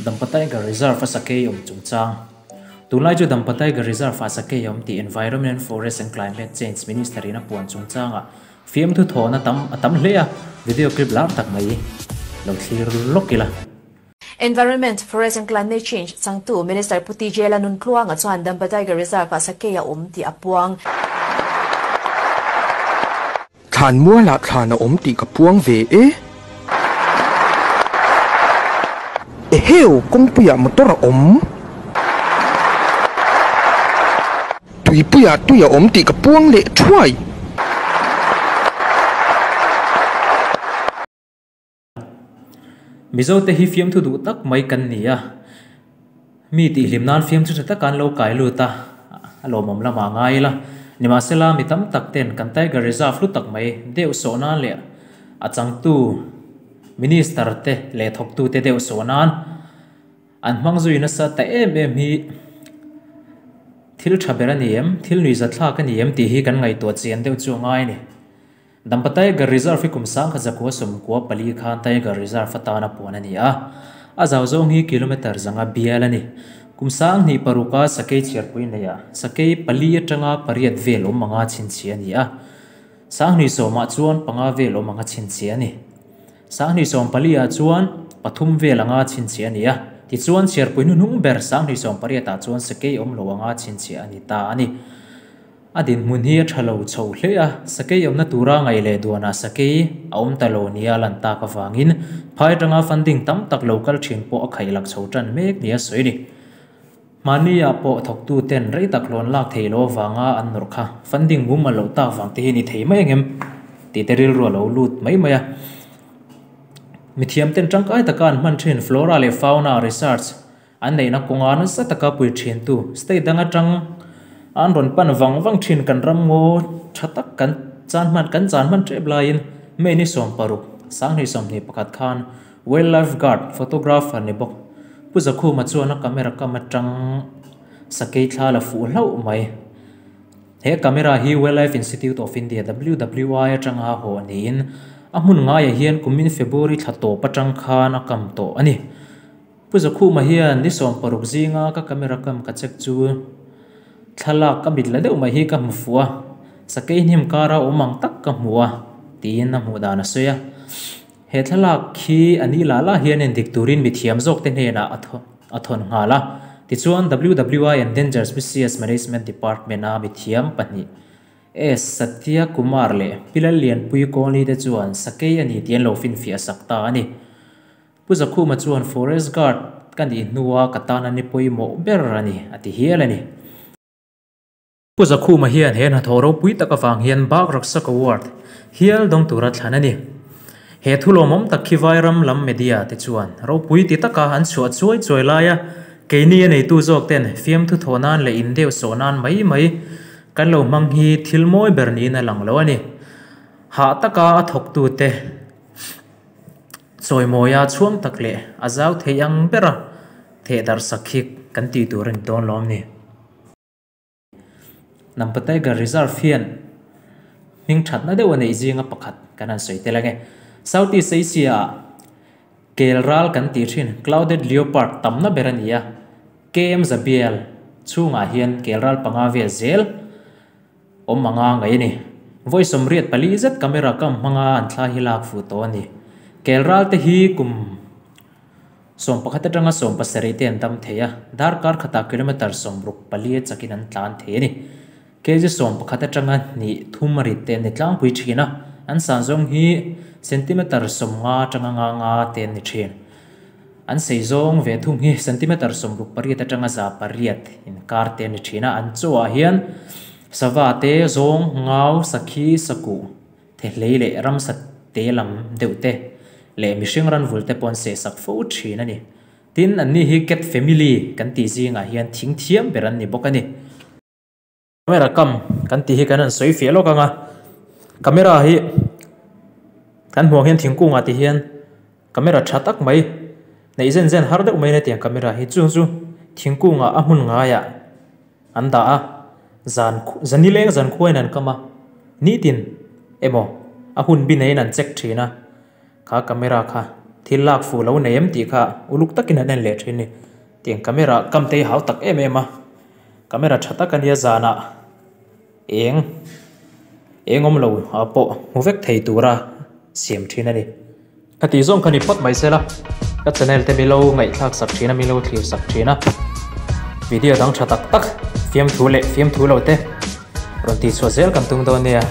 Dampa Tiger Reserve a sakei awm chungchang. Tunlai chu Dampa Tiger Reserve ah sakei awm tih Environment, Forest and Climate Change Minister in a puan chungchangah fiamthu thawhna tam a tam hle a, video clip lar tak mai lo thlir lawk ila. Environment, Forest and Climate Change changtu Minister Pu TJ Lanuntluanga chuan Dampa Tiger Reserve ah sakei a awm tih a puang. Thlan mualah thlan a awm tih ka puang ve e. Eheu, kawngpuiah motor a awm. Tuipuiah tui a awm tih ka puang leh thuai. Mizote hi fiamthu duh tak mai kan ni a, mi tihhlim nan fiamthu tha taka an lo kai lut a, a lawmawm lamah a ngai ila. Nimahsela, mi tam tak ten kan Tiger Reserve hlu tak mai deuh sawh nan leh a changtu Minister te leh thawktute deuh sawh nan an hmang zui nasa ta em em hi thil tha ber a ni em, thil nuihzatthlak a ni em tih hi kan ngaihtuah chian deuh chu a ngai a ni. Dampa Tiger Reserve hi kum sangkhat zakua 94 khan Tiger Reserve atana puan a ni a, a zau zawng hi kilometre zanga bial a ni. Kum 2006a sakei chhiarpui neihah sakei pali atanga pariat vel awm anga chhinchhiah a ni a, 2010ah chuan panga vel awm anga chhinchhiah a ni. 2014ah chuan pathum vel anga chhinchhiah a ni a, tichuan chhiarpui hnuhnung ber 2018ah chuan sakei awm lo anga chhinchhiah a ni ta a ni. A dinhmun hi a tha lo chho hle a, sakei awmna tura ngaih leh duanah sakei a awm ta lo nia lan tak avangin phai atanga funding tam tak lo kal thin pawh a khaihlak chho tan mek nia sawi a ni. Mahniah pawh thawktu ten rei tak hlawn lak thei lo avanga an nawrh kha funding mumal loh tak vang te hi ni thei mai angem tih te rilru a lo lut mai mai a. Mithiam ten tangkai taka an hman thin flora leh fauna research An neihna kawnga nasa taka pui thintu state dang atang an rawn pan vang vang thin kan ram ngaw tha tak kan chan hman kan chan hman tep laiin May ni 60 2021 khan Wildlife Guard photographer ni bawk Pu Zakhuma chuan a camera kam atang sakei thla la fuh hlauh mai. He camera hi Wildlife Institute of India, WWI, atanga haw niin a hmun ngaiah hian kumin February thla tawp atang khan a kam tawh a ni. Pu Zakhuma hian ni 60 zinga ka camera kam ka check chu thlalak ka mit la deuh mai hi ka hmu fuh a, sakei hnim kara awm ang tak ka hmu a, tiin a hmuh dan a sawi a. He thlalak hi a ni lah lah hian endik turin mithiam zawk te hnenah a thawn nghal a. Tichuan WWI Endangered Species Management Department a mithiam pahnih S. Satya Kumar leh Pi Lallianpui Kawlni te chuan sakei a ni tih an lo finfiah sak ta a ni. Pu Zakhuma chuan Forest Guard ka nih hnua ka tan a ni pawimawh ber a ni, a ti hial a ni. Pu Zakhuma hian he hnathawh ropui tak avang hian Bak Raksak Award hial dawng tura thlan a ni. He thu lawmawm tak khi Vairam lam media te chuan ropui ti taka an chhuah chuai chuai laia keini a neitu zawk ten fiamthu thawh nan leh indeuh sawh nan mai mai kan lo hmang hi thil mawi ber niin a lang lo a ni. Hah taka a thawktute. Chawimawia chhuang tak leh a zau thei ang bera thehdarh sak hi kan tih tur a ni dawn lawm ni. Nampa Tiger Reserve hian hming thatna deuh a neih zinga pakhat kan han sawi tel ange. South East Asia ah kel ral kan tih thin Clouded Leopard tamna ber a ni a, KM Zabiel chhungah hian kel ral panga vel zel Awm anga ngaih a ni. Vawi 84 zet camera kam hmanga an thla hi lak fuh tawh a ni. Kel ral te hi kum 11 atanga 17 te an dam thei a, darkar khatah kilometre 64 a chakin an tlan thei a ni. Kg 11 atanga hnih thum a rit te an ni tlangpui thin a, an san zawng hi centimetre 50 atanga nga nga te an ni thin. An sei zawng ve thung hi centimetre 68 atanga 108 inkar te a ni thin a, an chawah hian sava te, zawng, ngau, sakhi, sakuh, thehlei leh ramsa te lam deuh te leh mihring ranvul te pawh an sehsak fo thin a ni. Tin, anni hi cat family kan tih zingah hian thing thiam ber an ni bawk a ni. Camera kam kan tih hi kan han sawi fiah lawk ang a, camera hi kan hmuh ang hian thingkungah tih hian camera tha tak mai neih zen zen har deuh mai a ni tiang camera hi chu chu thingkungah a hmun ngaiah an dah a zan zan nileng zan khuain an kam a nitin emaw a hun bi neiin an check thin a kha camera kha. Thil lak fuh lo nei em tih kha uluk takin an en leh thin a ni. Tiang camera kam te hi hau tak em em a, camera tha tak a nia zanah eng eng awm lo ah pawh hmu vek thei tura siam thin a ni. Ka tih zawng kha ni phawt mai sela, ka channel te milo ngaihthlak sak thin a, milo thlir sak thin a, video dang tha tak tak fiamthu leh fiamthu lo te rawn tihchhuah zel kan tum dawn nia.